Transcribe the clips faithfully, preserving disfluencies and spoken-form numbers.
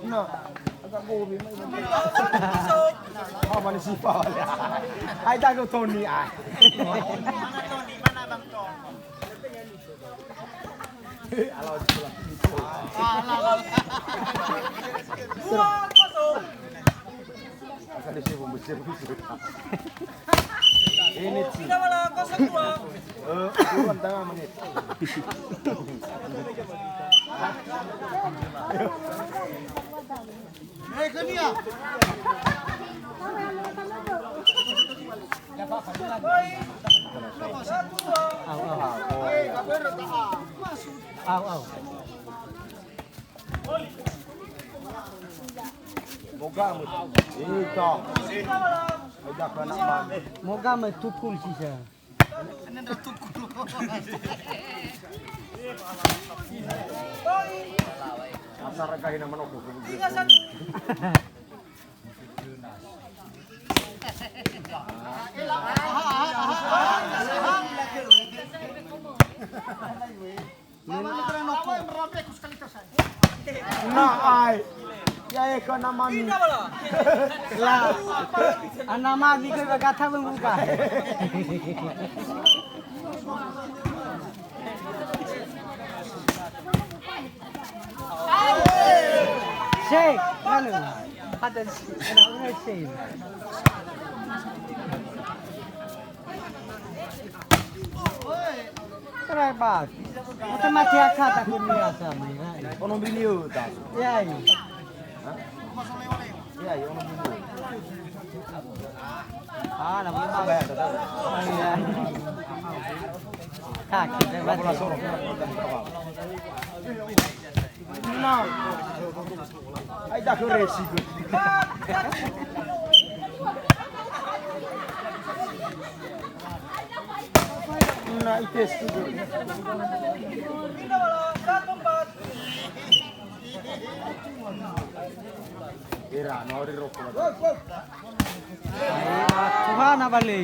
No, agak gobi mai. Apa ni sifat? Ai tak tahu ni ai. Alah, di sebelah. Dua kosong. Asal dia sibuk bersih-bersih. Ini sih. Kita malah kosong dua. Eh, turun tengah menit. Eh, ke dia. Au, au. Au, au. Moga me-, ita. Ida kana man. Moga me tukul sisa. Acara kahina manoko. Na ai. Ya eka namani. La. Anamani ke bagata membuka. Shake, lalu. Ada anak orang shake. Terai bak. Otomatis akata dunia sama, ya. Ono miliu ta. Ya, ya. Hah? Ya, ya, ono miliu. Ah, nama bayar, tak tahu. Oh, iya. Kaki, saya baca. Na. Ai tak kere sih. Na, ites tu. Era, no, ri roko. Tuhana bale.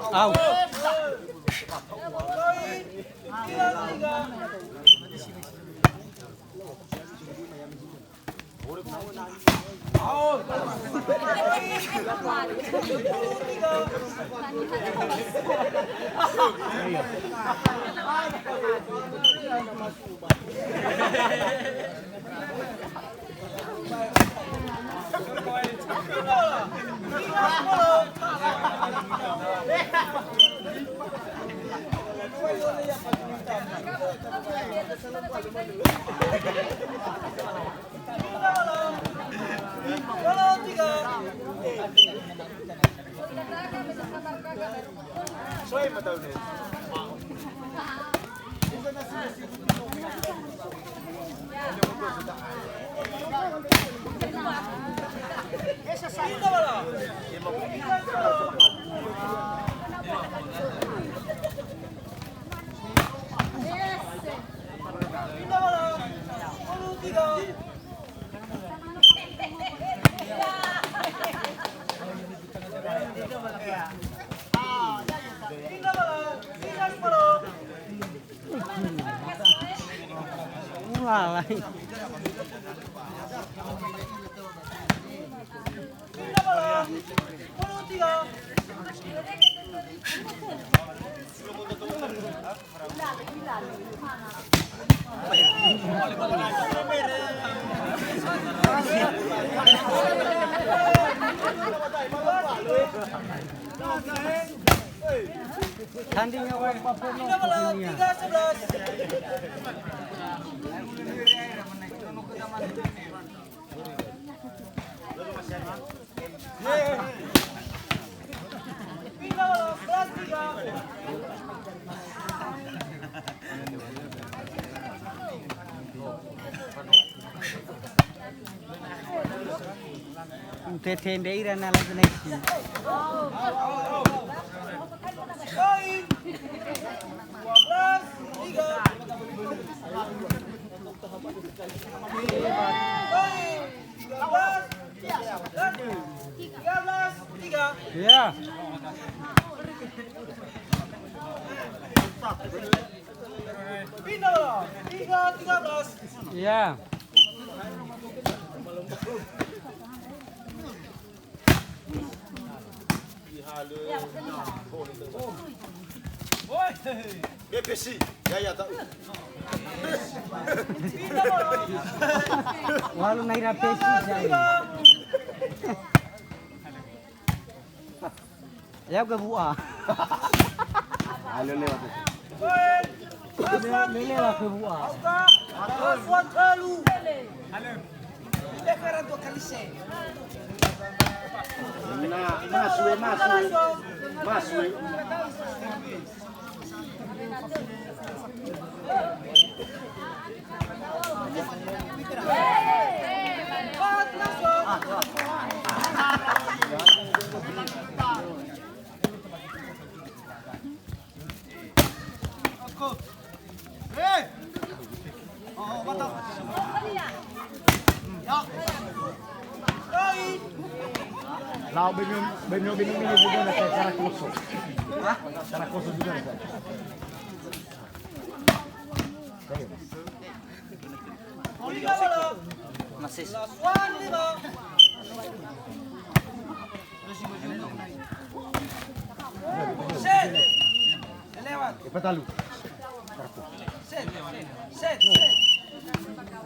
Au. Ulalai. Tanding awal papono. Utete nde ira na lagu naisi. Poin. Dua belas tiga. Poin. Dua belas. Tiga belas tiga. Iya. Pindah bola. Tiga tiga belas. Iya. Be pesi, ya, ya, tahu. Walu naira pesi saya. Ya, ke buah. Halo, lewat. Lele lah ke buah. Nah, masuk, masuk. Masuk. Lao benyo, benyo, benyo, benyo juga na cara koso. Hah? Cara koso juga na. Masih. Lewat. Epatalu. Set. Set. Set.